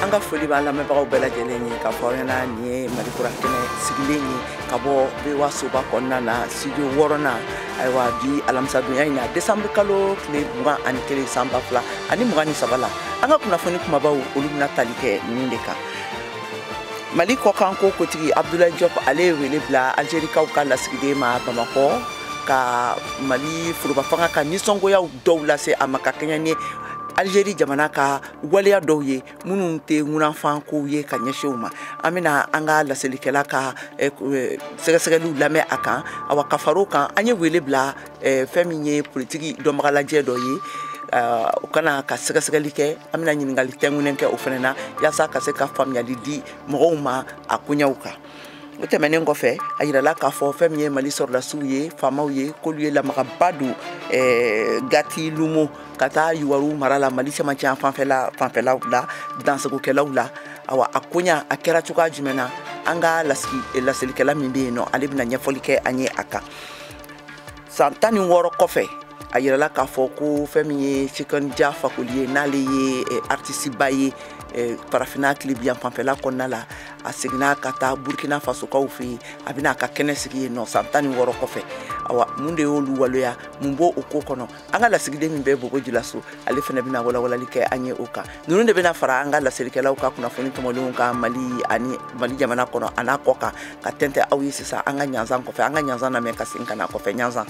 An ka foli b'an lamɛnbagaw bɛɛ lajɛlen ye k'a fɔ aw ɲɛna nin ye Malikura kɛnɛ sigilen ye ka bɔ VOA soba kɔnɔna na studio wɔɔrɔnan. Ayiwa, bi alamisadonya in na, décembre kalo tile 21 san 2023 la, an ka kunnafoni kumabaw, olu bɛna tali kɛ ninnu de kan. Mali kɔkanko kotigi Abdoulaye Diop, ale ye wele bila Algérikaw ka lasigiden ma Bamakɔ, ka Mali foroba fanga ka nisɔngoyaw dɔw lase a ma ka kɛɲɛ ni Algérie jamana ka waleya dɔw ye minnu tɛ ŋunafan kow ye ka ɲɛsin u ma. An bɛna an ka laselikɛla ka sɛgɛsɛgɛliw lamɛn a kan. Awa, ka far'o kan, an ye wele bila fɛn min ye politiki dɔnbagalajɛ dɔ ye, o kana ka sɛgɛsɛgɛli kɛ. An bɛna ɲininkali tɛnkunnen kɛ o fana na yaasa ka se ka faamuyali di mɔgɔw ma a koɲɛw kan. O tɛmɛnen kɔfɛ, a yirala k'a fɔ fɛn min ye Mali sɔrɔdasiw ye, faamaw ye, k'olu ye lamagaba don Gati Lumo ka taa Yuwaru mara la, Mali cɛmancɛ yan fanfɛlaw la, dansagokɛlaw la. Awa, a koɲa a kɛra cogoya jumɛn na, an ka laselikɛla min bɛ yen nɔ, ale bɛna ɲɛfɔli kɛ an ye a kan. San 16 kɔfɛ, a yirala k'a fɔ ko fɛn min ye Tiken Jah Fakoly ye, n'ale ye artiste ba ye farafinna tilebiyan fanfɛla kɔnɔna la, a seginna ka taa Burkina Fasokaw fɛ yen, a bɛna a ka kɛnɛ sigi yen nɔ san 16 kɔfɛ. Awa, mun de y'olu waleya, mun b'o o ko kɔnɔ, an ka lasigiden min bɛ Bobo Julaso, ale fana bɛna walawalali kɛ an ye o kan. Ninnu de bɛna fara an ka laselikɛlaw ka kunnafoni tɔmɔlenw kan Mali ani Mali jamana kɔnɔ a n'a kɔ kan, ka tɛntɛn aw ye sisan an ka ɲanzan kɔfɛ. An ka ɲanzan lamɛn ka segin ka na kɔfɛ ɲanzan.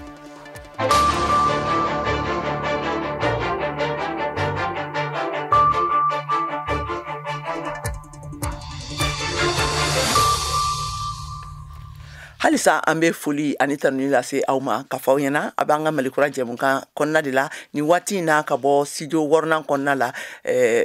Halisa an bɛ foli ani tanuni lase aw ma ka fɔ aw ɲɛna a b'an ka Malikura jɛmukan kɔnɔna de la nin waati in na, ka bɔ studio wɔɔrɔnan kɔnɔna la,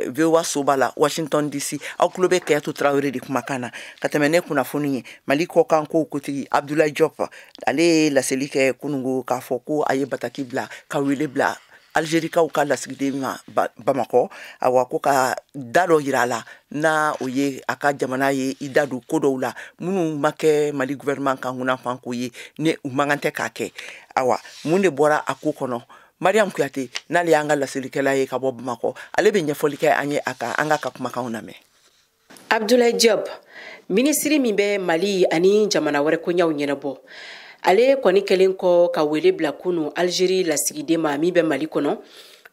VOA soba la, Washington DC. Aw tulo bɛ Kayatu Tarawele de kumakan na. Ka tɛmɛ ne kunnafoni ye, Mali kɔkan kow kotigi Abdoulaye Diop, ale ye laseli kɛ kunungo k'a fɔ ko a ye bataki bila ka wele bila Algérikaw ka lasigiden ma Bamakɔ. Awa, ko ka da dɔ yira a la, n'a o ye a ka jamana ye i da don ko dɔw la minnu ma kɛ Mali gouvernement ka ŋunafan ko ye, ni u man kan tɛ k'a kɛ. Awa, mun de bɔra a ko kɔnɔ? Mariam Kuyate, n'ale y'an ka laselikɛla ye ka bɔ Bamakɔ, ale bɛ ɲɛfɔli kɛ an ye a kan. An ka kumakanw lamɛn. Abdoulaye Diop, minisiri min bɛ Mali ani jamana wɛrɛ koɲɛw ɲɛnabɔ, ale kɔni kɛlen kɔ ka wele bila kunu Algérie lasigiden ma min bɛ Mali kɔnɔ,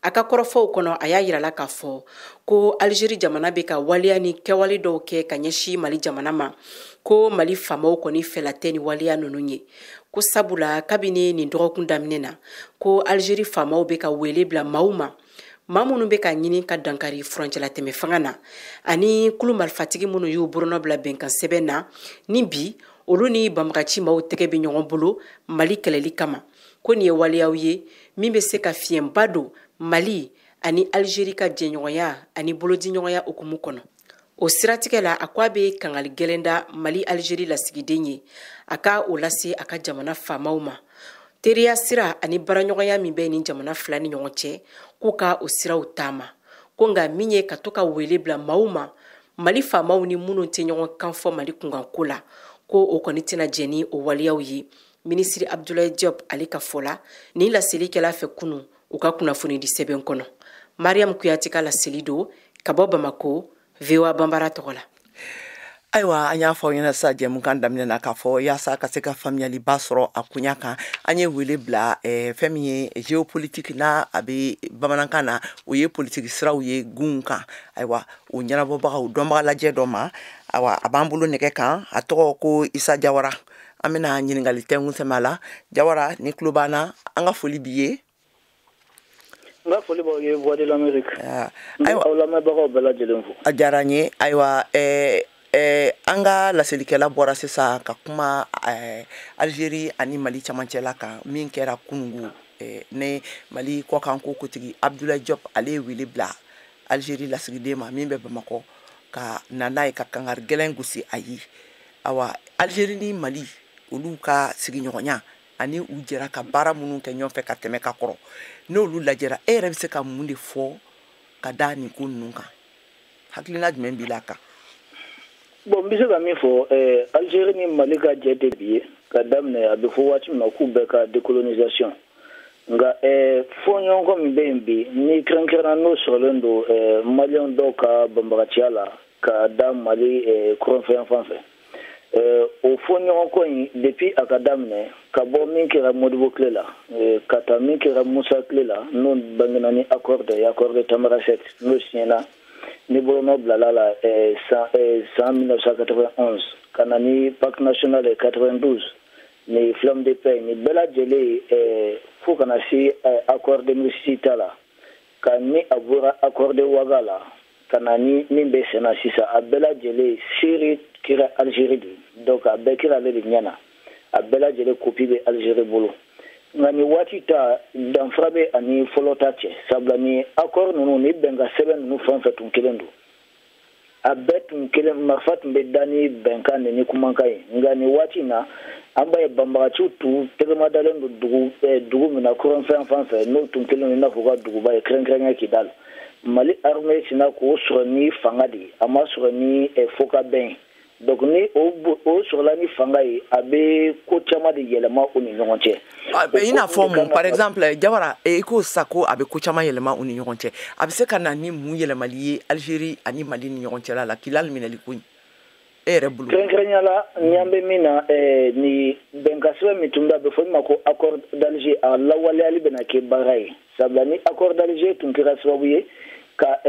a ka kɔrɔfɔw kɔnɔ, a y'a yirala k'a fɔ ko Algérie jamana bɛ ka waleya ni kɛwale dɔw kɛ ka ɲɛsin Mali jamana ma, ko Mali faamaw kɔni fɛla tɛ ni waleya ninnu ye, ko sabula kabini nin dɔgɔkun daminɛ na, ko Algérie faamaw bɛ ka wele bila maaw ma, maa minnu bɛ ka ɲini ka dankari furancɛlatɛmɛ fanga na ani kulu marifatigi minnu y'u bolonɔ bila bɛnkan sɛbɛn na, ni bi olu ni banbagaci maaw tɛgɛ bɛ ɲɔgɔn bolo Mali kɛlɛli kama, ko nin ye waleyaw ye min bɛ se ka fiɲɛba don Mali ani Algérie ka jɛɲɔgɔnya ani bolodiɲɔgɔnya hukumu kɔnɔ. O siratigɛ la, a ko a bɛ kangali gɛlɛn da Mali Algérie lasigiden ye, a ka o lase a ka jamana faamaw ma, teriya sira ani baaraɲɔgɔnya min bɛ nin jamana fila ni ɲɔgɔn cɛ, k'u ka o siraw taama, ko nka min ye ka to ka wele bila maaw ma, Mali faamaw ni minnu tɛ ɲɔgɔn kan fɔ Mali kunkanko la, ko o kɔni tɛna jɛn ni o waleyaw ye. Minisiri Abdoulaye Diop, ale ka fɔ la, nin laseli kɛla fɛ kunu u ka kunnafonidi sɛbɛn kɔnɔ. Mariam Kuyate ka laseli don ka bɔ Bamako, VOA Banbara tɔgɔ la. Ayiwa, an y'a fɔ aw ɲɛna sisan jɛmukan daminɛ na k'a fɔ yaasa ka se ka faamuyaliba sɔrɔ a koɲa kan, an ye wele bila fɛn min ye géopolitique, n'a a bɛ bamanankan na, o ye politiki siraw ye gunw kan. Ayiwa, o ɲɛnabɔbagaw dɔnbaga lajɛ dɔ ma. Ayiwa, a b'an bolo nɛgɛ kan, a tɔgɔ ko Isa Jawara. An bɛna ɲininkali tɛnkun sɛmɛ a la. Jawara, ni tulo b'an na, an ka foli b'i ye. N ka foli b'aw ye Voix de l'Amérique. N bɛ aw lamɛnbagaw bɛɛ lajɛlen fo. A diyara n ye. Ayiwa, an ka laselikɛla bɔra sisan ka kuma Algérie ani Mali camancɛla kan, min kɛra kunungu, ne Mali kɔkanko kotigi Abdoulaye Diop, ale ye wele bila Algérie lasigiden ma min bɛ Bamakɔ, ka na n'a ye ka kangari gɛlɛn gosi a ye. Awa, Algérie ni Mali, olu ka sigiɲɔgɔnya ani u jɛra ka baara minnu kɛ ɲɔgɔn fɛ ka tɛmɛ ka kɔrɔ, n'olu lajɛra, e yɛrɛ bɛ se ka mun de fɔ ka da nin ko ninnu kan? Hakilina jumɛn b'i la a kan? Bon, n bɛ se ka min fɔ, Algérie ni Mali ka jɛ de bi ye ka daminɛ, a bɛ fɔ waati min na k'u bɛɛ ka décolonisation. Nka fɔɲɔgɔnkɔ min bɛ yen bi, ni kɛrɛnkɛrɛnna n'o sɔrɔlen don maliyɛn dɔw ka banbagaciya la ka da Mali kɔrɔnfɛ fan fɛ, o fɔɲɔgɔnkɔ in, depuis a ka daminɛ, ka bɔ min kɛra Modibo tile la ka taa min kɛra Musa tile la, n'o bangena ni accord de ye, accord de Tamanrasset, n'o signena, ni bolonɔ bilala la san 1991, ka na ni pacte national 92, ni flamme de paix, ni bɛɛ lajɛlen, fo kana se accord 2006 ta la, ka ni a bɔra accord de Ouaga la ka na ni min bɛ senna sisan, a bɛɛ lajɛlen seere kɛra Algérie de. Donc a bɛɛ kɛra ale de ɲɛ na, a bɛɛ lajɛlen copie bɛ Algérie bolo. Nka nin waati ta, danfara bɛ ani fɔlɔ ta cɛ, sabula ni accord ninnu ni bɛnkan sɛbɛn ninnu fɛn fɛn tun kelen don, a bɛɛ tun kelen, marifa tun bɛ da ni bɛnkan de ni kumakan ye. Nka nin waati in na, an b'a ye banbagaciw tun tɛgɛma dalen don dugu min na kɔrɔnfɛn fan fɛ, n'o tun kelen don i n'a fɔ u ka duguba ye, kɛrɛnkɛrɛnya Kidal, Mali armée sinna k'o sɔrɔ ni fanga de ye, a ma sɔrɔ ni fɔkabɛn ye. Donc ni o sɔrɔla ni fanga ye, a bɛ ko caman de yɛlɛma u ni ɲɔgɔn cɛ. I n'a fɔ mun, par exemple, Jawara? I ko sisan ko a bɛ ko caman yɛlɛma u ni ɲɔgɔn cɛ. A bɛ se ka na ni mun yɛlɛmali ye Algérie ani Mali ni ɲɔgɔn cɛla la, Kidal minɛli ko in, e yɛrɛ bolo? Kɛrɛnkɛrɛnnenya la, ni an bɛ min na, ni bɛnkan sɛbɛn min tun bɛ, a bɛ fɔ min ma ko accord d'Alger, a lawaleyali bɛna kɛ baara ye, sabula ni accord d'Alger tun kɛra sababu ye ka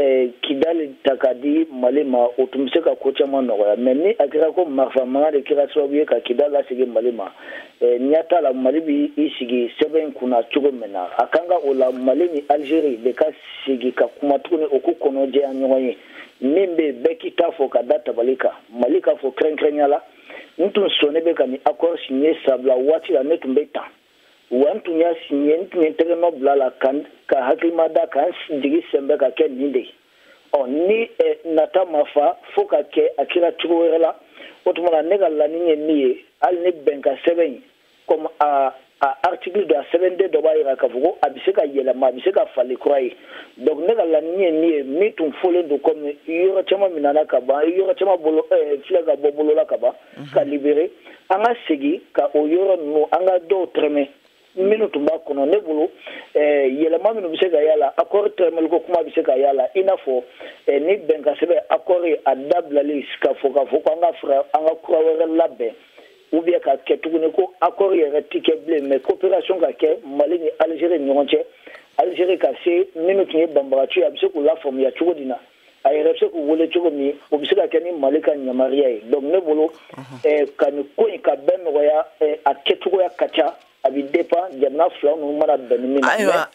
Kidali ta ka di Mali ma, o tun bɛ se ka ko caman nɔgɔya. Mais ni a kɛra ko marifa mankan de kɛra sababu ye ka Kidali lasegin Mali ma, ɲɛ t'a la Mali bɛ i sigi sɛbɛn in kunna cogo min na. A kan ka o la, Mali ni Algérie de ka sigi ka kuma tuguni, o k'u kɔnɔ jɛya ɲɔgɔn ye. Min bɛ yen, bɛɛ k'i ta fɔ ka da tabali kan. Mali k'a fɔ kɛrɛnkɛrɛnnenya la, n tun sɔnnen bɛ ka nin accord signer, sabula waati la ne tun bɛ tan wa, n tun y'a signé, n tun ye tɛgɛnɔ bila la ka hakilima da ka n jigi sɛnbɛ ka kɛ nin de ye. Ɔ ni nata ma fa fo ka kɛ a kɛra cogo wɛrɛ la, o tuma na ne ka laɲini ye min ye, hali ni bɛnkan sɛbɛn in, comme a article dɔ, a sɛbɛnden dɔ b'a jira k'a fɔ ko a bɛ se ka yɛlɛma, a bɛ se ka falen kura ye. Donc ne ka laɲini ye min ye, min tun fɔlen don, comme yɔrɔ caman minɛna ka ban, yɔrɔ caman bolo filɛ ka bɔ bolo la ka ban ka libérer, an ka segin ka o yɔrɔ ninnu, an ka dɔw tɛrɛmɛ minnu tun b'a kɔnɔ. Ne bolo, yɛlɛma minnu bɛ se ka y'a la, accord tɛrɛmɛli ko kuma bɛ se ka y'a la, i n'a fɔ ni bɛnkan sɛbɛn accord ye, a dabilali k'a fɔ ko an ka fara an ka kura wɛrɛ labɛn, ou bien ka kɛ tuguni ko accord yɛrɛ ti kɛ bilen, mais coopération ka kɛ Mali ni Algérie ni ɲɔgɔn cɛ. Algérie ka se minnu tun ye banbagaci ye, a bɛ se k'u lafaamuya cogo di na, a yɛrɛ bɛ se k'u wele cogo min, o bɛ se ka kɛ ni Mali ka yamaruya ye. Donc ne bolo, ka nin ko in ka bɛɛ nɔgɔya, a kɛcogoya ka ca, a bɛ dépend jamana fila ninnu mana bɛn ni min na. Ayiwa,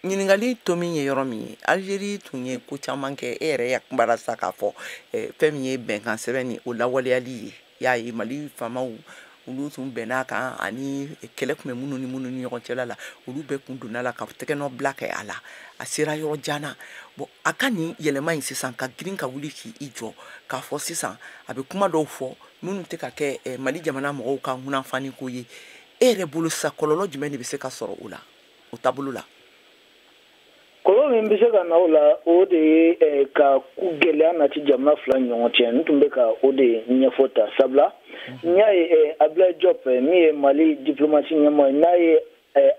ɲininkali to min ye yɔrɔ min ye, Algérie tun ye ko caman kɛ. E yɛrɛ ya kumara sa k'a fɔ fɛn min ye bɛnkan sɛbɛn ni o lawaleyali ye, i y'a ye, Mali faamaw olu tun bɛnn'a kan, ani kɛlɛ tun bɛ minnu ni minnu ni ɲɔgɔn cɛla la, olu bɛɛ kun donna la ka tɛgɛnɔ bila kɛ a la. A sera yɔrɔ jan na. Bon, a ka nin yɛlɛma in sisan, ka girin ka wuli k'i jɔ k'a fɔ sisan a bɛ kuma dɔw fɔ minnu tɛ ka kɛ Mali jamana mɔgɔw ka ŋunanfani ko ye, e yɛrɛ bolo sisan, kɔlɔlɔ jumɛn de bɛ se ka sɔrɔ o la, o taabolo la? Kɔlɔlɔ min bɛ se ka na o la, o de ye ka gɛlɛya nati jamana fila ni ɲɔgɔn cɛ. N tun bɛ ka o de ɲɛfɔ ta, sabula n y'a ye Abdoulaye Diop, min ye Mali diplomatie ɲɛmɔgɔ ye, n'a ye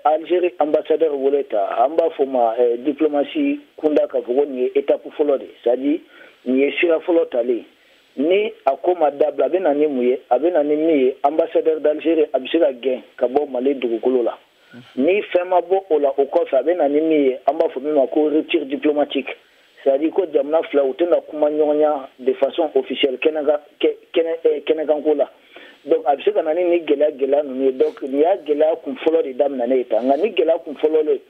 Algérie ambassadeur wele ta, an b'a fɔ ma diplomatie kunda k'a fɔ ko nin ye étape fɔlɔ de, c'est à dire nin ye sira fɔlɔ talen. Ni a ko ma dabila, a bɛ na ni mun ye? A bɛ na ni min ye, ambassadeur d'Algérie a bɛ se ka gɛn ka bɔ Mali dugukolo la. Ni fɛn ma bɔ o la, o kɔfɛ a bɛ na ni min ye, an b'a fɔ min ma ko rupture diplomatique, c'est à dire ko jamana fila u tɛna kuma ɲɔgɔnya de façon officielle kɛnɛkanko la. Donc a bɛ se ka na ni gɛlɛya ninnu ye. Donc nin y'a gɛlɛya kun fɔlɔ de daminɛ ne ye tan. Nka ni gɛlɛya kun fɔlɔ ye,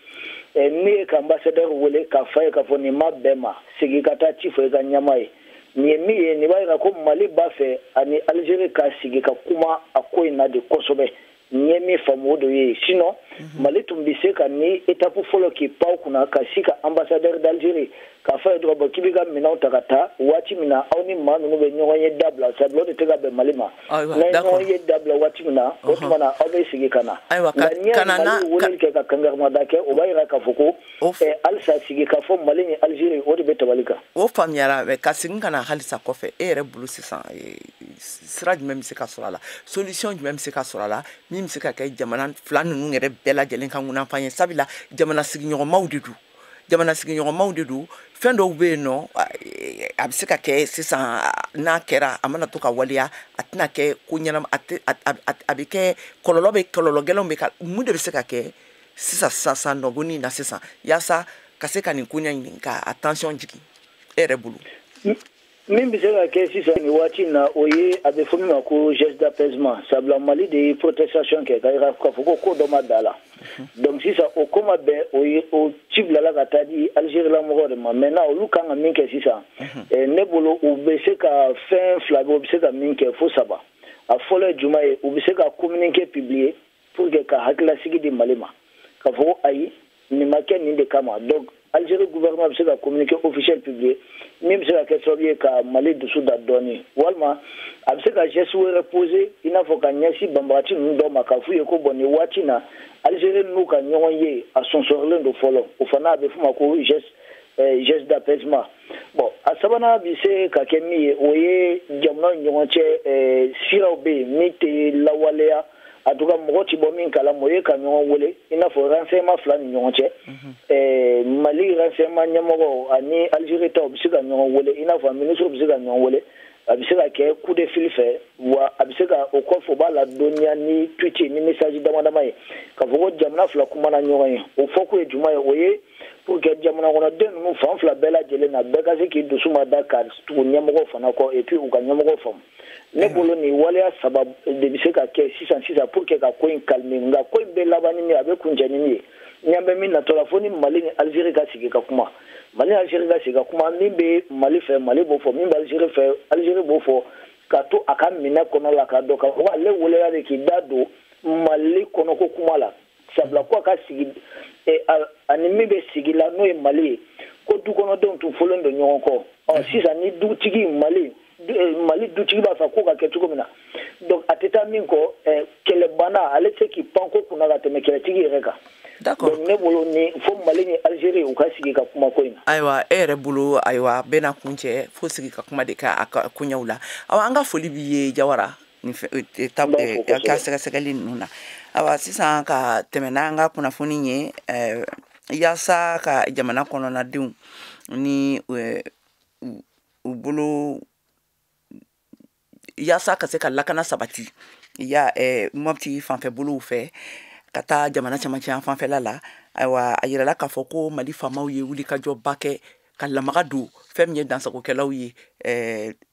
ne ye ka ambassadeur wele k'a fɔ a ye k'a fɔ nin ma bɛn ma, segin ka taa ci fɔ i ka ɲɛmaa ye. Nin ye min ye, nin b'a jira ko Mali b'a fɛ ani Algérie ka sigi ka kuma a ko in na de kosɛbɛ. N ye min faamu, o de ye. Sinon Mali tun bɛ se ka ni étape fɔlɔ k'i pan o kunna ka si ka ambassadeur d'Algérie k'a fɔ a ye dɔrɔn, bon, k'i b'i ka minɛnw ta ka taa waati min na aw ni maa ninnu bɛ ɲɔgɔn ye dabila, sabula o de tɛ ka bɛn Mali ma. N'a ye ɲɔgɔn ye dabila waati min na, o tuma na aw bɛ sigi ka na. Ayiwa. Nka n'i ye Mali weleli kɛ ka kankarimada kɛ, o b'a jira k'a fɔ ko halisa sigi ka fɔ Mali ni Algérie, o de bɛ tabali kan. O faamuyara. Ka segin ka na halisa kɔfɛ, e yɛrɛ bolo sisan, Sira jumɛn bɛ se ka sɔrɔ a la, solution jumɛn bɛ se ka sɔrɔ a la min bɛ se ka kɛ jamana fila ninnu yɛrɛ bɛɛ lajɛlen ka ŋunafan ye? Sabula jamana sigiɲɔgɔnmaw de don, jamana sigiɲɔgɔnmaw de don. Fɛn dɔw bɛ yen nɔ, a bɛ se ka kɛ sisan, n'a kɛra, a mana to ka waleya, a tɛna kɛ ko ɲɛnama, a bɛ kɛ kɔlɔlɔ, bɛ kɔlɔlɔ gɛlɛnw bɛ ka. Mun de bɛ se ka kɛ sisan sisan nɔgɔnin na sisan, yaasa ka se ka nin koɲɛ in ka a tension jigin e yɛrɛ bolo? Min bɛ se ka kɛ sisan nin waati in na, o ye a bɛ fɔ min ma ko geste d'apaisement. Sabula Mali de ye protestation kɛ ka yira k'a fɔ ko ko dɔ ma bɛn a la. Donc sisan o ko ma bɛn, o ye o ci bilala ka taa di Algérie la mɔgɔw de ma. Maintenant olu kan ka min kɛ sisan, ne bolo u bɛ se ka fɛn fila bɛ, u bɛ se ka min kɛ fo saba. A fɔlɔ ye jumɛn ye? U bɛ se ka communiqué publier pour que ka hakilasigi di Mali ma, k'a fɔ ko ayi, nin ma kɛ nin de kama. Donc Algérie gouvernement bɛ se ka communiqué officiel publier min bɛ se ka kɛ sababu ye ka Mali dusu da dɔɔni. Walima a bɛ se ka geste wɛrɛ poser, i n'a fɔ ka ɲɛsin banbagaci ninnu dɔw ma, k'a f'u ye ko bon, nin waati na Algérie n'u ka ɲɔgɔn ye a sɔnsɔrɔlen don fɔlɔ. O fana a bɛ f'o ma ko geste d'apaisement. Bon, a sabanan bɛ se ka kɛ min ye, o ye jamanaw ni ɲɔgɔn cɛ siraw bɛ yen min tɛ lawaleya, en tout cas mɔgɔ ti bɔ min kalama, o ye ka ɲɔgɔn wele, i n'a fɔ renseignement fila ni ɲɔgɔn cɛ. Mali renseignement ɲɛmɔgɔw ani Algérie taw bɛ se ka ɲɔgɔn wele, i n'a fɔ ministre bɛ se ka ɲɔgɔn wele. A bɛ se ka kɛ coup de fil fɛ, wa a bɛ se ka o kɔfɛ u b'a ladɔnniya ni tweet ni message dama dama ye, k'a fɔ ko jamana fila kumana ɲɔgɔn ye. O fɔkun ye jumɛn ye? O ye pour que jamana kɔnɔden ninnu fan fila bɛɛ lajɛlen na, bɛɛ ka se k'i dusu ma da ka tugu ɲɛmɔgɔ fana kɔ, et puis u ka ɲɛmɔgɔ faamu. Ne bolo nin waleya saba de bɛ se ka kɛ sisan sisan pour que ka ko in calmer. Nka ko in bɛ laban ni min ye, a bɛ kuncɛ ni min ye, ɲɛ bɛ min natɔ la, fo ni Mali ni Algérie ka sigi ka kuma. Mali ni Algérie ka sigi ka kuma, min bɛ Mali fɛ, Mali b'o fɔ, min bɛ Algérie fɛ, Algérie b'o fɔ, ka to a ka minɛ kɔnɔ la, k'a dɔn k'a fɔ ale welela de k'i da don Mali kɔnɔko kuma la. Sabula ko a ka sigi ani min bɛ sigi la, n'o ye Mali ye, ko du kɔnɔdenw tun fɔlen don ɲɔgɔn kɔ. Ɔ sisan ni dutigi Mali dutigi b'a fɛ ko ka kɛ cogo min na, donc a tɛ taa min kɔ, kɛlɛbanna ale tɛ se k'i pan ko kunna ka tɛmɛ kɛlɛtigi yɛrɛ kan. D'accord. Donc ne bolo ni fo Mali ni Algérie u ka sigi ka kuma ko in na. Ayiwa, e yɛrɛ bolo, ayiwa, bɛna kun cɛ fo sigi ka kuma de kɛ a ka koɲɛw la. Awa, an ka foli b'i ye, Jawara, nin ka sɛgɛsɛgɛli ninnu na. Awa, sisan ka tɛmɛ n'an ka kunnafoni ye, yaasa ka jamana kɔnɔnadenw ni u bolo, yaasa ka se ka lakana sabati ya Mɔpti fanfɛ bolow fɛ ka taa jamana camancɛ yan fanfɛla la. Ayiwa, a yirala k'a fɔ ko Mali faamaw ye wulikajɔba kɛ ka lamaga don fɛn min ye dansagokɛlaw ye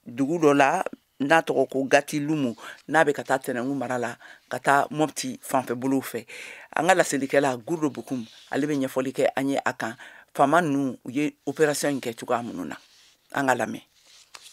dugu dɔ la n'a tɔgɔ ko Gati Lumu, n'a bɛ ka taa Tɛnɛnku mara la ka taa Mɔpti fanfɛ bolow fɛ. An ka laselikɛla Gurudo Bokum, ale bɛ ɲɛfɔli kɛ an ye a kan, faama ninnu u ye opération in kɛ cogoya minnu na. An ka lamɛn.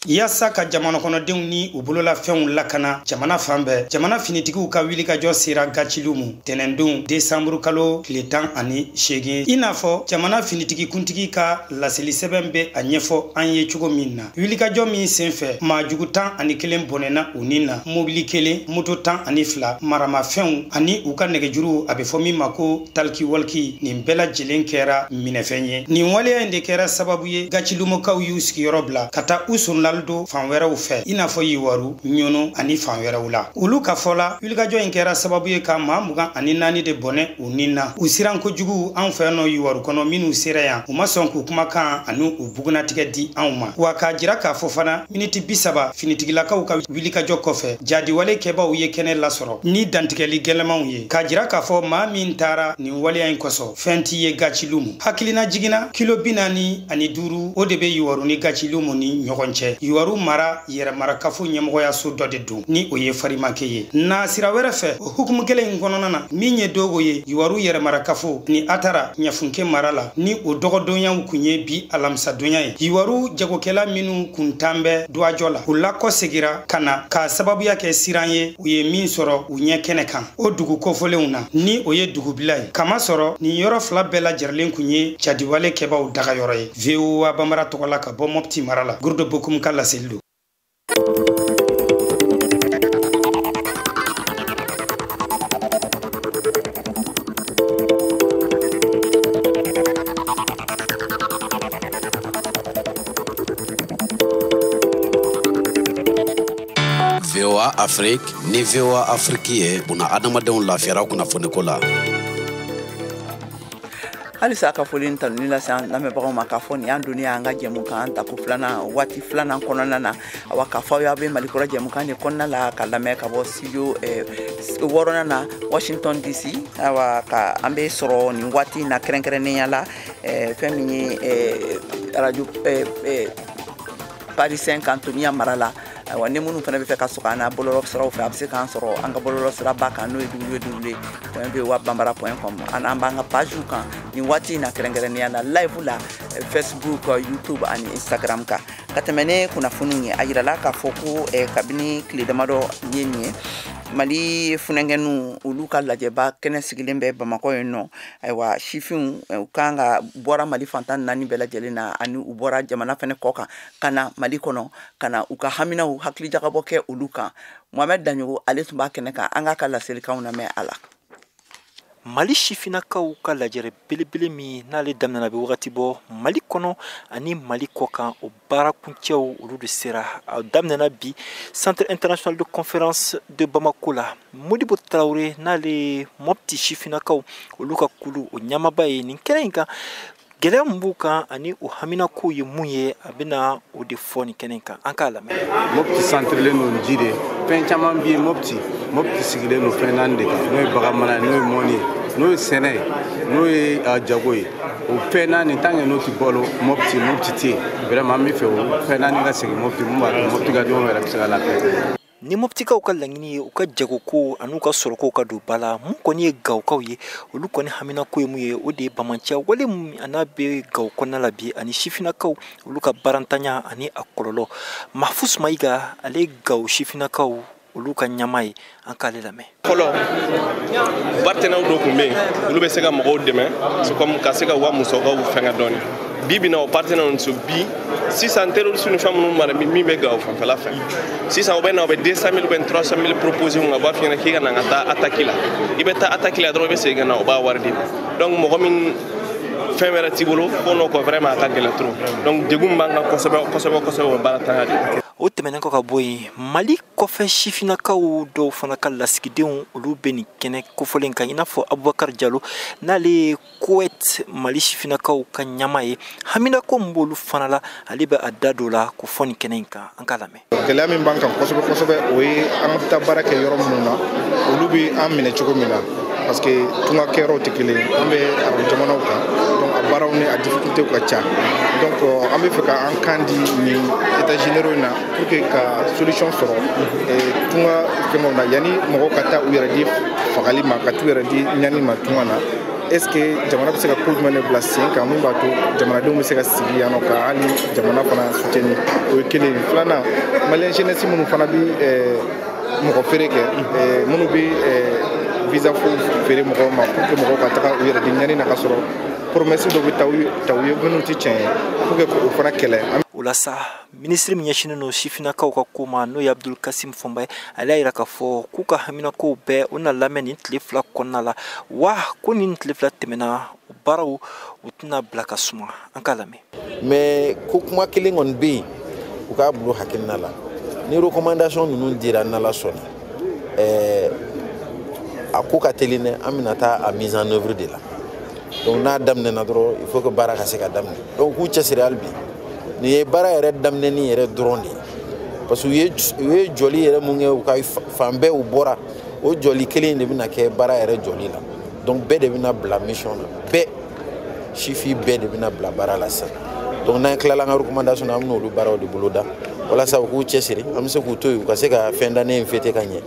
Yaasa ka jamana kɔnɔdenw ni u bololafɛnw lakana jamana fan bɛɛ, jamana finitigiw ka wulikajɔ sera Gacilumu tɛnɛndon desanburu kalo tile 18. I n'a fɔ jamana finitigi kuntigi ka laseli sɛbɛn bɛ a ɲɛfɔ an ye cogo min na, wulikajɔ min senfɛ maajugu 11 bɔnɛna u ni na, mobili kelen, moto 12, maramafɛnw ani u ka nɛgɛjuruw, a bɛ fɔ min ma ko taliki-waliki, nin bɛɛ lajɛlen kɛra minɛfɛn ye. Nin waleya in de kɛra sababu ye Gacilumukaw y'u sigiyɔrɔ bila ka taa u sɔrɔla don fan wɛrɛw fɛ, i n'a fɔ Yiwaru, Ɲɔnɔ ani fan wɛrɛw la. Olu ka fɔ la, wulikajɔ in kɛra sababu ye ka maa 24 de bɔnɛ u ni na. U siran kojugu anw fɛ yan nɔ Yiwaru kɔnɔ, minnu sera yan, u ma sɔn k'u kumakan ani u bugunatigɛ di anw ma. Wa k'a jira k'a fɔ fana, miniti 30 finitigilakaw ka wulikajɔ kɔfɛ, jadiwale kɛbaw ye kɛnɛ lasɔrɔ ni dantigɛli gɛlɛmanw ye, k'a jira k'a fɔ maa min taara nin waleya in kosɔn, fɛn t'i ye Gacilumu. Hakilina jiginna kilo 45, o de bɛ Yiwaru ni Gacilumu ni ɲɔgɔn cɛ. Yiwaru mara yɛrɛmarakafo ɲɛmɔgɔyaso dɔ de don, ni o ye Farimake ye. Na sira wɛrɛ fɛ, o hukumu kelen in kɔnɔna na, min ye dogo ye Yiwaru yɛrɛmarakafo ni Atara Ɲafunke mara la, ni o dɔgɔdonyaw kun ye bi alamisadonya ye. Yiwaru jagokɛla minnu kun tan bɛ duwajɔ la, u lakɔsegira ka na k'a sababuya kɛ siran ye u ye min sɔrɔ u ɲɛ kɛnɛ kan o dugu kofɔlenw na, ni o ye dugubila ye. Kamasɔrɔ nin yɔrɔ fila bɛɛ lajɛlen kun ye jadiwale kɛbaw dagayɔrɔ ye. VOA Bambara tɔgɔ la ka bɔ Mɔpti mara la, Gurudo Bokum ka laseli don. VOA Afrique ni VOA Afrique ye buna adamadenw lafiyara kunnafoniko la. Halisa ka foli ni tanuni lase an lamɛnbagaw ma k'a fɔ nin y'an donni y'an ka jɛmukan tako filanan waati filanan kɔnɔna na. Awa, k'a fɔ aw ye, aw bɛ Malikura jɛmukan de kɔnɔna la ka lamɛn ka bɔ studio wɔɔrɔnan na, Washington DC. Awa, ka an bɛ sɔrɔ nin waati in na kɛrɛnkɛrɛnnenya la, fɛn min ye radio Paris 5 Antonia mara la. Ayiwa, ni minnu fana bɛ fɛ ka sɔgɔ an na bɔlɔlɔ siraw fɛ, a bɛ se k'an sɔrɔ an ka bɔlɔlɔ siraba kan, n'o ye www.voabambara.com. An b'an ka page kan nin waati in na, kɛrɛnkɛrɛnnenya la live la, Facebook, YouTube ani Instagram kan. Ka tɛmɛ ne kunnafoniw ye, a yirala k'a fɔ ko kabini tile damadɔ ye nin ye, Mali funankɛninw olu ka lajɛba kɛnɛ sigilen bɛ Bamakɔ yen nɔ. Ayiwa, sifinw u kan ka bɔra Mali fantan naani bɛɛ lajɛlen na, ani u bɔra jamana fɛnɛ kɔ kan ka na Mali kɔnɔ ka na u ka haminaw hakilijagabɔ kɛ olu kan. Mohamɛd Daɲogo, ale tun b'a kɛnɛ kan, an k'a ka laselikanw lamɛn a la. Mali sifinnakaw ka lajɛrɛ belebele min n'ale daminɛna bɛ wagati bɔ Mali kɔnɔ ani Mali kɔ kan, o baarakuncɛw olu de sera. A daminɛna bi Centre international de conférence de Bamako la. Modibo Tarawele, n'ale Mɔpti sifinnakaw olu ka kulu o ɲamaba ye, nin kɛnɛ in kan, gɛlɛya min b'u kan ani u haminakow ye mun ye, a bɛna o de fɔ nin kɛnɛ in kan. An k'a lamɛn. Mɔpti centrelen don ji de fɛn caman bɛ yen. Mɔpti sigilen don fɛn naani de kan, n'o ye bagan mara ye, n'o ye mɔni ye, n'o ye sɛnɛ ye, n'o ye jago ye. O fɛn naani, tant que n'o tɛ balo Mɔpti, Mɔpti tɛ yen. Vraiment, an bɛ fɛ o fɛn naani ka segin Mɔpti, mun b'a to Mɔpti ka denw yɛrɛ bɛ se ka lafiya. Ni Mɔptikaw ka laɲini ye u ka jagoko an'u ka sɔrɔkow ka don ba la, mun kɔni ye Gawukaw ye, olu kɔni haminako ye mun ye, o de ye bamanciya wale min a n'a bɛ Gawo kɔnɔna la bi, ani sifinnakaw olu ka baarantanya ani a kɔlɔlɔ. Mahfous Mayiga, ale ye Gawo sifinnakaw olu ka ɲama ye, an k'ale lamɛn. Fɔlɔ, partenaires dɔw tun bɛ yen, olu bɛ se ka mɔgɔw dɛmɛ, c'est comme ka se ka u ka musakaw fɛngɛ dɔɔni. Bi bi in na, o partenaires ninnu bi sisan, terroriste ni fɛn minnu mara min bɛ Gawo fanfɛla fɛ sisan, u bɛ na, u bɛ 200 000 ou bien 300 000 proposer u ma, u b'a f'i ɲɛna k'i ka na ka taa attaque la. I bɛ taa attaque la dɔrɔn, i bɛ segin ka na, u b'a wari d'i ma. Donc mɔgɔ min fɛn wɛrɛ t'i bolo ko n'o kɔ, vraiment a ka gɛlɛn trop. Donc degun min b'an kan kosɛbɛ kosɛbɛ kosɛbɛ, o ye baaratanya de ye. O tɛmɛnen kɔ ka bɔ yen, Mali kɔfɛ sifinnakaw dɔw fana ka lasigidenw olu bɛ nin kɛnɛ kofɔlen kan, i n'a fɔ Abubakar Jalo, n'ale ye Kowet Mali sifinnakaw ka ɲama ye. Haminako min b'olu fana la, ale bɛ a da don la k'o fɔ nin kɛnɛ in kan. An k'a lamɛn. Gɛlɛya min b'an kan kosɛbɛ kosɛbɛ, o ye an bɛ taa baara kɛ yɔrɔ minnu na, olu bɛ an minɛ cogo min na, parce que tunga kɛyɔrɔw tɛ kelen ye. An bɛ arabu jamanaw kan, donc a baaraw ni a difficulté ka ca. Donc an bɛ fɛ ka an kan di nin états généraux in na pour que ka solution sɔrɔ tunga fɛngɛw na, yanni mɔgɔw ka taa u yɛrɛ di fagali ma, ka t'u yɛrɛ di ɲani ma tunga na. Est ce que jamana bɛ se ka ko jumɛn de bila sen kan mun b'a to jamanadenw bɛ se ka sigi yan nɔ ka hali jamana fana soutenir? O ye kelen ye. Filanan, malien jeunesse minnu fana bɛ mɔgɔ feere kɛ, minnu bɛ visa fo feere mɔgɔw ma pour que mɔgɔw ka taga u yɛrɛ di ɲani na, ka sɔrɔ promesse dɔ bɛ ta u ye minnu tɛ tiɲɛ ye, pour que k'o fana kɛlɛ. O la sa, minisiri min ɲɛsinnen don sifinnakaw ka ko ma, n'o ye Abdul Kasim Fɔnba ye, ale y'a yira k'a fɔ k'u ka haminakow bɛɛ o na lamɛn nin tile 2 kɔnɔna la, wa ko nin tile 2 tɛmɛna, o baaraw u tɛna bila ka suma. An k'a lamɛn. Mais ko kuma kelen kɔni bɛ yen, u k'a bila hakilina la, ni recommandation ninnu dira, n'Ala sɔnna, a ko ka teli dɛ, an bɛna taa a mise en œuvre de la. Donc n'a daminɛna dɔrɔn, il faut que baara ka se ka daminɛ. Donc k'u cɛsiri hali bi, nin ye baara yɛrɛ daminɛni yɛrɛ dɔrɔn de ye, parce que u ye jɔli yɛrɛ mun kɛ, u ka fan bɛɛ u bɔra, o jɔli kelen de bɛna kɛ baara yɛrɛ jɔli la. Donc bɛɛ de bɛna bila mission na, bɛɛ sifin bɛɛ de bɛna bila baara la sisan. Donc n'an tilala an ka recommandation na, an bɛna olu baaraw de boloda walasa u k'u cɛsiri, an bɛ se k'u to yen, u ka se ka fin d'année in fêter ka ɲɛ.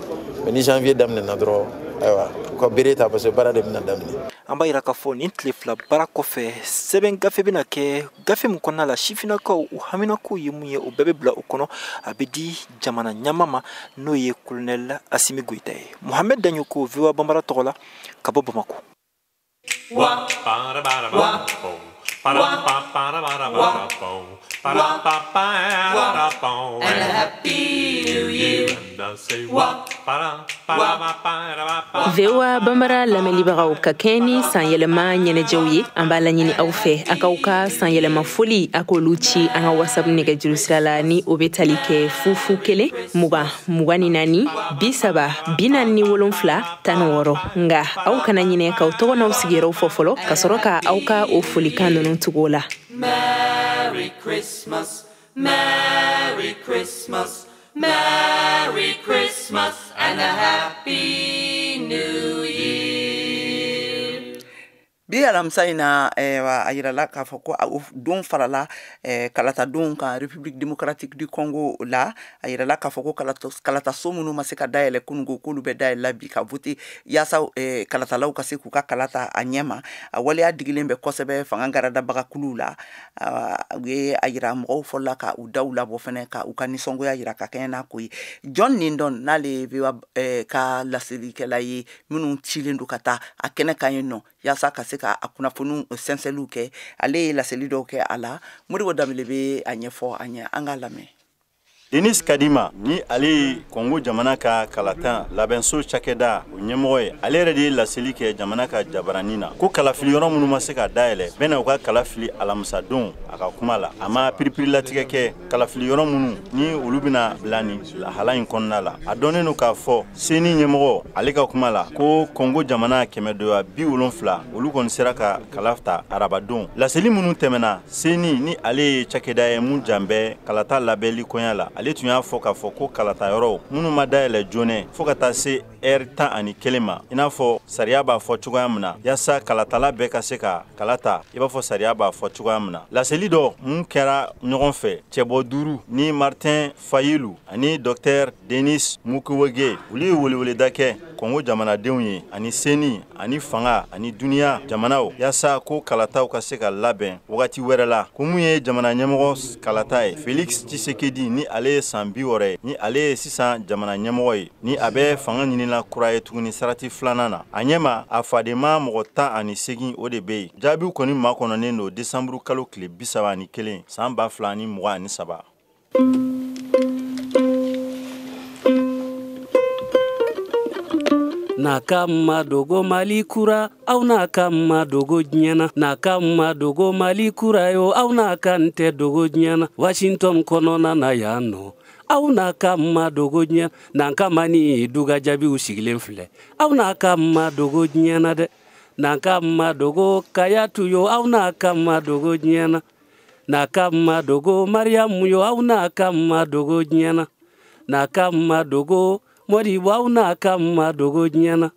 Mais ni janvier daminɛna dɔrɔn, ayiwa, u ka bere ta, parce que baara de bɛna daminɛ. An b'a yira k'a fɔ nin tile 2 baara kɔfɛ, sɛbɛn gafe bɛna kɛ, gafe min kɔnɔna la sifinnakaw u haminakow ye mun ye, o bɛɛ bɛ bila o kɔnɔ, a bɛ di jamana ɲama ma, n'o ye colonel Asimi Goyita ye. Mohamed Daɲoko, VOA Banbara tɔgɔ la, ka bɔ Bamako. Wa wa wa wa, and a happy new year. VOA Bambara lamɛnnibagaw, ka kɛɲɛ ni sanyɛlɛma ɲɛnajɛw ye, an b'a laɲini aw fɛ a k'aw ka sanyɛlɛma foli, a k'olu ci an ka WhatsApp nɛgɛjuru sira la, ni o bɛ tali kɛ 0 0 1 20 24 30 47 16. Nka aw kana ɲinɛ k'aw tɔgɔ n'aw sigiyɔrɔw fɔ fɔlɔ, ka sɔrɔ ka aw ka o folikan ninnu tugu o la. Merry Christmas, Merry Christmas, Merry Christmas and a Happy New Year. Bi alamisa in na, a yirala k'a fɔ ko don farala kalata don kan République démocratique du Congo la. A yirala k'a fɔ ko kalataso minnu ma se ka dayɛlɛ kununko, k'olu bɛ dayɛlɛ bi ka vote, yaasa kalatalaw ka se k'u ka kalata a ɲɛma. A waleya digilen bɛ kosɛbɛ fanga garadabagakuluw la. U ye a yira mɔgɔw fɔlɔla ka u daw labɔ fɛnɛ, ka u ka nisɔngoya yira ka kɛɲɛ n'a ko ye. John Nindon, n'ale ye VOA ka laselikɛla ye minnu cilen don ka taa a kɛnɛ kan yen nɔ yaasa ka se ka a kunnafoniw sɛnsɛnliw kɛ, ale ye laseli dɔw kɛ a la. Modibo Danbele bɛ a ɲɛfɔ an ye, an k'a lamɛn. Denis Kadima, ni ale ye Kongo jamana ka kalatan labɛnso cakɛda o ɲɛmɔgɔ ye, ale yɛrɛ de ye laseli kɛ jamana ka jabaranin na ko kalafili yɔrɔ minnu ma se ka dayɛlɛ, bɛna u ka kalafili alamisadon. A ka kuma la, a ma piripirilatigɛ kɛ kalafili yɔrɔ minnu ni olu bɛna bila nin lahala in kɔnɔna la. A dɔnnen don k'a fɔ CENI ɲɛmɔgɔ, ale ka kuma la, ko Kongo jamana 170, olu kɔni sera ka kala ta arabadon. Laseli minnu tɛmɛna, CENI, ni ale ye cakɛda ye mun jan bɛ kalata labɛnli koɲa la, ale tun y'a fɔ k'a fɔ ko kalata yɔrɔw minnu ma dayɛlɛ joonɛ fɔɔ ka taa se ɛri 11 ma, i n'a fɔ sariya b'a fɔ cogoya min na, yaasa kalatala bɛɛ ka se ka kala ta i b'a fɔ sariya b'a fɔ cogoya min na. Laseli dɔ mun kɛra ɲɔgɔn fɛ, cɛbɔ duuru ni Martin Fayulu ani Dr Denis Mukwege, olu ye weleweleda kɛ Kɔngo jamanadenw ye ani CENI ani fanga ani duniɲa jamanaw, yaasa ko kalataw ka se ka labɛn wagati wɛrɛ la. Ko mun ye jamana ɲɛmɔgɔ kalata ye, Felix Tshisekedi, ni ale ye san 60 ye, ni ale ye sisan jamana ɲɛmɔgɔ ye, ni a bɛ fanga ɲinina kura ye tuguni sarati filanan na, a ɲɛma a fadenma mɔgɔ 18, o de bɛ yen. Jaabiw kɔni makɔnɔnen don desanburu kalo tile 31 san 2023. N'a ka ma dogo Mali kura, aw n'a ka ma dogo diɲɛ na. N'a ka ma dogo Mali kura yo, aw n'a ka n tɛ dogo diɲɛ na. Washington kɔnɔna na yan nɔ, aw n'a ka ma dogo diɲɛ. N'an ka ma ni duga jaabiw sigilen filɛ, aw n'a ka ma dogo diɲɛ na dɛ. N'an ka ma dogo Kayatu yo, aw n'a ka ma dogo diɲɛ na. N'a ka ma dogo Mariyamu yo, aw n'a ka ma dogo diɲɛ na. N'a ka ma dogo Modibo, aw n'a ka ma dogo diɲɛ na.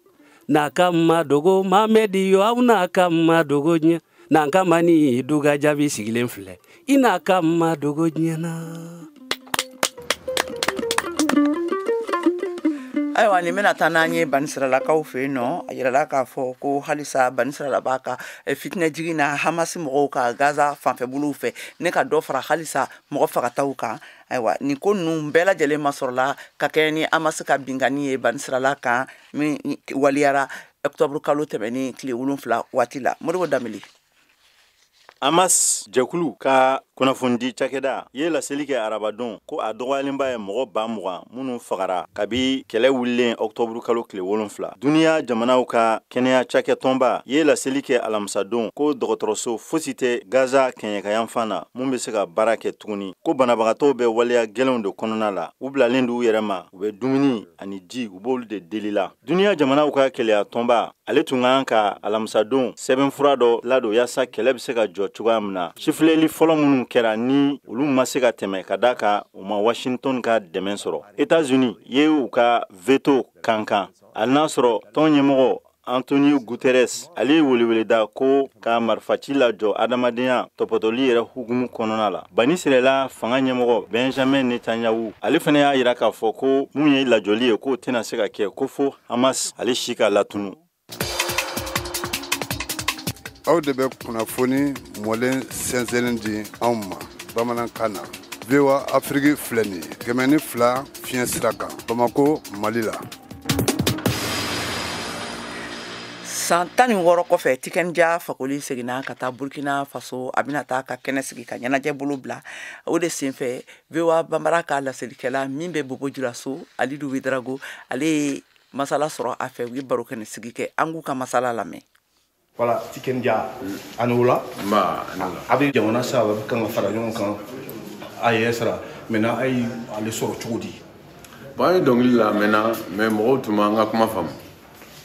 N'a ka ma dogo Mamɛdi yo, aw n'a ka ma dogo diɲɛ. N'an ka ma ni duga jaabi sigilen filɛ, i n'a ka ma dogo diɲɛ na. Ayiwa, nin bɛna taa n'an ye Banisiralakaw fɛ yen nɔ. A yirala k'a fɔ ko halisa Banisirala b'a ka fitinɛ jigin na Hamasi mɔgɔw ka Gaza fanfɛbolow fɛ, ne ka dɔ fara halisa mɔgɔ fagataw kan. Ayiwa, nin ko ninnu bɛɛ lajɛlen ma sɔrɔla ka kɛ ni Hamasi ka binkanni ye Banisirala kan, min waliyara octobre kalo tɛmɛnen tile 7 waati la. Modibo Danbele. Hamas jɛkulu ka kunnafonidi cakɛda ye laseli kɛ arabadon ko a dɔgɔyalenba ye mɔgɔ 20 000 minnu fagara kabi kɛlɛ wulilen ɔktɔburu kalo tile 7. Duniɲa jamanaw ka kɛnɛya cakɛtɔnba ye laseli kɛ alamisadon ko dɔgɔtɔrɔso fosi tɛ Gaza kɛɲɛkayanfan na mun be se ka baara kɛ tuguni, ko banabagatɔw bɛ waleya gwɛlɛnw de kɔnɔna la, u bilalen d'u yɛrɛ ma, u bɛ dumuni ani ji, u b'olu de deli la. Duniɲa jamanaw ka kɛlɛya tɔnba, ale tun kan ka alamisadon sɛbɛnfura dɔ ladon yaasa kɛlɛ be se ka jɔ cogoya min na. Sifilɛli fɔlɔ minnu kɛra, ni olu ma se ka tɛmɛ ka da kan u ma Washington ka dɛmɛ sɔrɔ, Etats-Unis ye u ka veto kankan, hali n'a sɔrɔ tɔn ɲɛmɔgɔ Antonio Guterres, ale ye weleweleda ko ka marifaci lajɔ adamadenya tɔpɔtɔli yɛrɛ hukumu kɔnɔna la. Bani sirala fanga ɲɛmɔgɔ Benjamin Netanyahu, ale fana y'a yira k'a fɔ ko mun ye lajɔli ye, k'o tɛna se ka kɛ ko fo Hamas ale si ka latunu. Aw de bɛ kunnafoni mɔlen sɛnsɛnnen di anw ma bamanankan na. VOA Afiriki filɛ nin ye, 102 fiɲɛ sira kan, Bamako, Mali la. San 16 kɔfɛ, Tiken Jah Fakoly seginna ka taa Burkina Faso. A bɛna taa ka kɛnɛ sigi ka ɲɛnajɛ bolo bila. O de senfɛ, VOA Banbara ka laselikɛla min bɛ Bobo Julaso, Alidu Ouédraogo, ale ye masala sɔrɔ a fɛ. U ye baro kɛnɛ sigi kɛ. An k'u ka masala lamɛn. Voilà, Tiken Jah, a ni wula. Nba, a ni wula. A bɛ jamana saba bɛ kan ka fara ɲɔgɔn kan AES la. Maintenant, a ye ale sɔrɔ cogo di? Bon, an ye dɔnkili la mɛnna, mais mɔgɔw tun m'an ka kuma faamu.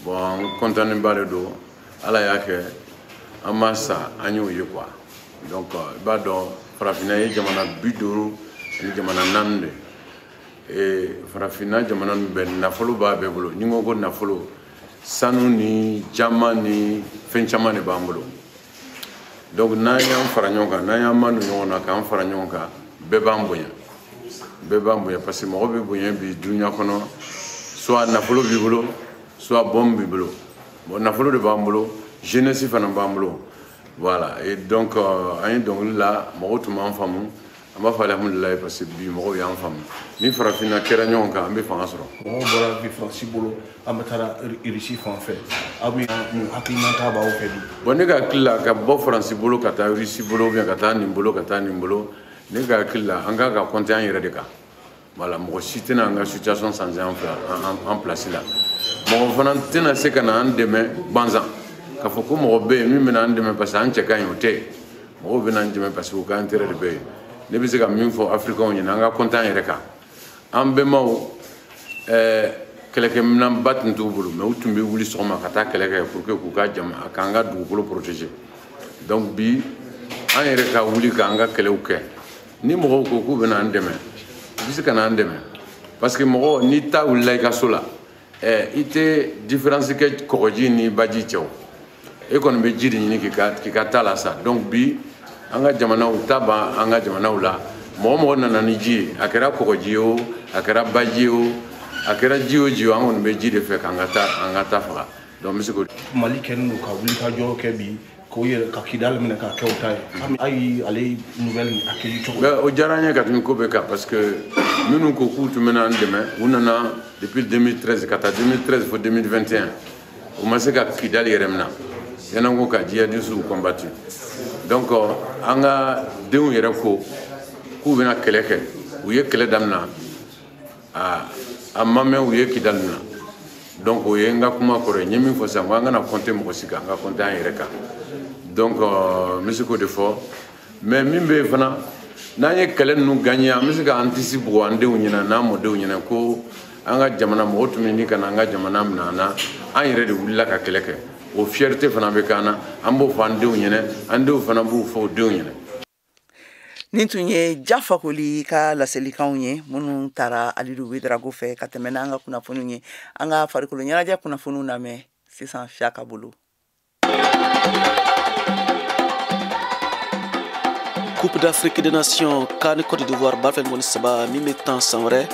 Bon, an content ba de don. Ala y'a kɛ an ma sa, an y'o ye quoi. Donc i b'a dɔn, farafinna ye jamana 54 de ye. Farafinna jamana ninnu bɛɛ, nafolo b'a bɛɛ bolo. Ni n ko ko nafolo, sanu ni jama ni fɛn caman de b'an bolo. Donc n'an y'an fara ɲɔgɔn kan, n'an y'an ma don ɲɔgɔn na k'an fara ɲɔgɔn kan, bɛɛ b'an bonya, bɛɛ b'an bonya, parce que mɔgɔ bɛ bonya bi dunuya kɔnɔ, soit nafolo b'i bolo, soit bombe b'i bolo. Bon, nafolo de b'an bolo, jeunesse fana b'an bolo. Voilà, et donc an ye dɔnkili la, mɔgɔw tun m'an faamu. An b'a fɔ alihamudulilayi, parce que bi mɔgɔw y'an faamu. Ni farafinna kɛra ɲɔgɔn kan, an bɛ fanga sɔrɔ. Mɔgɔw bɔra bi Faransi bolo, an bɛ taara Irisi fan fɛ. Aw bɛ mun hakilinata b'aw fɛ bi? Bon, ne ka hakili la, ka bɔ Faransi bolo ka taa Irisi bolo, ou bien ka taa nin bolo ka taa nin bolo, ne ka hakili la, an kan ka compter an yɛrɛ de kan. Voilà, mɔgɔ si tɛna an ka situation changer an fɛ an place la. Mɔgɔ fana tɛna se ka na an dɛmɛ gansan k'a fɔ ko mɔgɔ bɛ yen min bɛna an dɛmɛ parce que an cɛ ka ɲi, o tɛ yen. Mɔgɔw bɛna an dɛmɛ parce que u ka intérêt de bɛ yen. Ne bɛ se ka min fɔ Africains ɲɛna, an ka compter an yɛrɛ kan. An bɛnbaw, kɛlɛkɛminɛnba tun t'u bolo, mais u tun bɛ wuli sɔgɔma ka taa kɛlɛ kɛ pour que k'u ka jama k'an ka dugukolo protéger. Donc bi an yɛrɛ ka wuli k'an ka kɛlɛw kɛ. Ni mɔgɔw ko k'u bɛna an dɛmɛ, u bɛ se ka na an dɛmɛ, parce que mɔgɔ n'i ta wulila i ka so la, i tɛ différence kɛ kɔgɔji ni baji cɛ. O e kɔni bɛ ji de ɲini k'i ka ta la sa. Donc bi an ka jamanaw ta ban an ka jamanaw la, mɔgɔ mɔgɔ nana ni ji ye, a kɛra kɔgɔji ye o, a kɛra baji ye o, a kɛra ji o ji ye o, an kɔni bɛ ji de fɛ k'an ka taa an ka ta faga. Donc n bɛ se k'o. Mali kɛlen don ka wulikajɔ kɛ bi k'o yɛrɛ ka Kidali minɛ k'a kɛ o ta ye. A ye ale nouvelle nin accueilli cogo di? O diyara an ye ka tɛmɛ ko bɛɛ kan, parce que minnu ko k'u tun bɛna an dɛmɛ, u nana depuis 2013 ka taa 2013 fo 2021, u ma se ka Kidali yɛrɛ minɛ, yan'an ko ka djihadistes combattu. Donc an ka denw yɛrɛ ko k'u bɛna kɛlɛ kɛ, u ye kɛlɛ daminɛ, a ma mɛn u ye Kidali minɛ. Donc o ye n ka kuma kɔrɔ ye. N ye min fɔ sisan, ko an kana compter mɔgɔ si kan, an ka compter an yɛrɛ kan. Donc n bɛ se k'o de fɔ. Mais min bɛ yen fana, n'an ye kɛlɛ ninnu gagner, an bɛ se k'an disi bugɔ an denw ɲɛna n'an mɔdenw ɲɛna ko an ka jamana mɔgɔw tun bɛ ɲini ka na an ka jamana minɛ an na, an yɛrɛ de wulila ka kɛlɛ kɛ. O fierté fana bɛ k'an na, an b'o fɔ an denw ɲɛna, an denw fana b'o fɔ u denw ɲɛna. Nin tun ye Jah Fakoly ka laselikanw ye minnu taara Alidu Ouédraogo fɛ ka tɛmɛ n'an ka kunnafoniw ye. An ka farikolo ɲɛnajɛ kunnafoniw lamɛn sisan Siyaka bolo. Coupe d'Afrique des Nations CAN Côte d'Ivoire 2023 min bɛ tan san wɛrɛ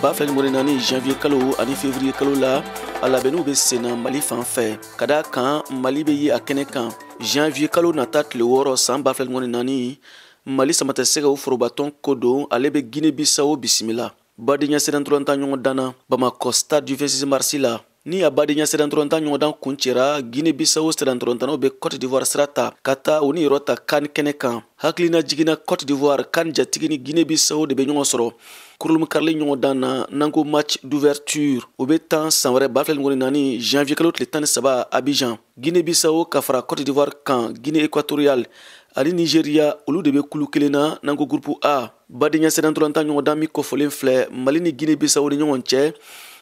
2024 janvier kalo ani février kalo la, a labɛnniw bɛ senna Mali fan fɛ. Ka d'a kan Mali bɛ ye a kɛnɛ kan janvier kalo nata tile 6 san 2024. Mali samatɛsɛgɛw forobatɔn ko don, ale bɛ Guinée Bissau bisimila badenya sɛnɛntɔrɔntan ɲɔgɔn danna Bamakɔ stade du 26 mars la. Ni a badenya sɛnɛntɔrɔntan ɲɔgɔndan kuncɛra, Guinée Bissau sɛnɛntɔrɔntannaw bɛ Côte d'Ivoire sira ta ka taa u ni yɔrɔ ta CAN kɛnɛ kan. Hakilina jiginna Côte d'Ivoire CAN jatigi ni Guinée Bissau de bɛ ɲɔgɔn sɔrɔ kurunbonkarili ɲɔgɔndan na n'an ko match d'ouverture. O bɛ tan san wɛrɛ 2024 janvier kalo tile 13 Abidjan. Guinée Bissau ka fara Côte d'Ivoire kan, Guinée équatoriale ani Nigeria, olu de bɛ kulu kelen na n'an ko groupe A. Badenya sɛnɛntɔrɔntan ɲɔgɔndan min kɔfɔlen filɛ Mali ni Guinée Bissau ni ɲɔgɔn cɛ,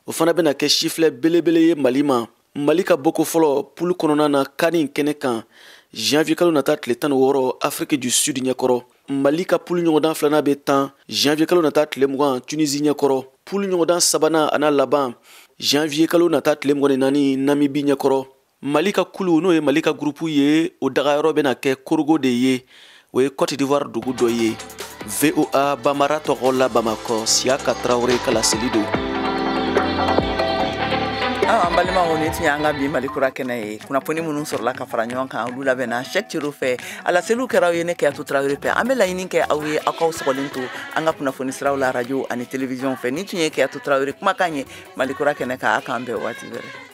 o fana bɛna kɛ sifilɛ belebele ye Mali ma. Mali ka bɔko fɔlɔ pulu kɔnɔna na CAN kɛnɛ kan janvier kalo nata tile 16 Afrique du Sud ɲɛkɔrɔ. Mali ka pulu ɲɔgɔndan filanan bɛ tan janvier kalo nata tile 20 Tunisie ɲɛkɔrɔ. Pulu ɲɔgɔndan sabanan a n'a laban janvier kalo nata tile 24 Namibie ɲɛkɔrɔ. Mali ka kulu, n'o ye Mali ka gurupu ye, o dagayɔrɔ bɛna kɛ Korogo de ye, o ye Côte d'Ivoire dugu dɔ ye. VOA Bamara tɔgɔ la Bamakɔ, Siyaka Tarawele ka laseli don. An balimaw, nin tun y'an ka bi Mali kura kɛnɛ ye. Kunnafoni minnu sɔrɔla ka fara ɲɔgɔn kan, olu labɛnna Cheick Cero fɛ, a laseliw kɛra aw ye ne Keyatu Tarawele fɛ. An bɛ laɲini kɛ aw ye aw k'aw sɔgɔlen to an ka kunnafoni siraw la radio ani télévision fɛ. Nin tun ye Keyatu Tarawele kumakan ye Mali kura kɛnɛ kan. A k'an bɛn waati wɛrɛ.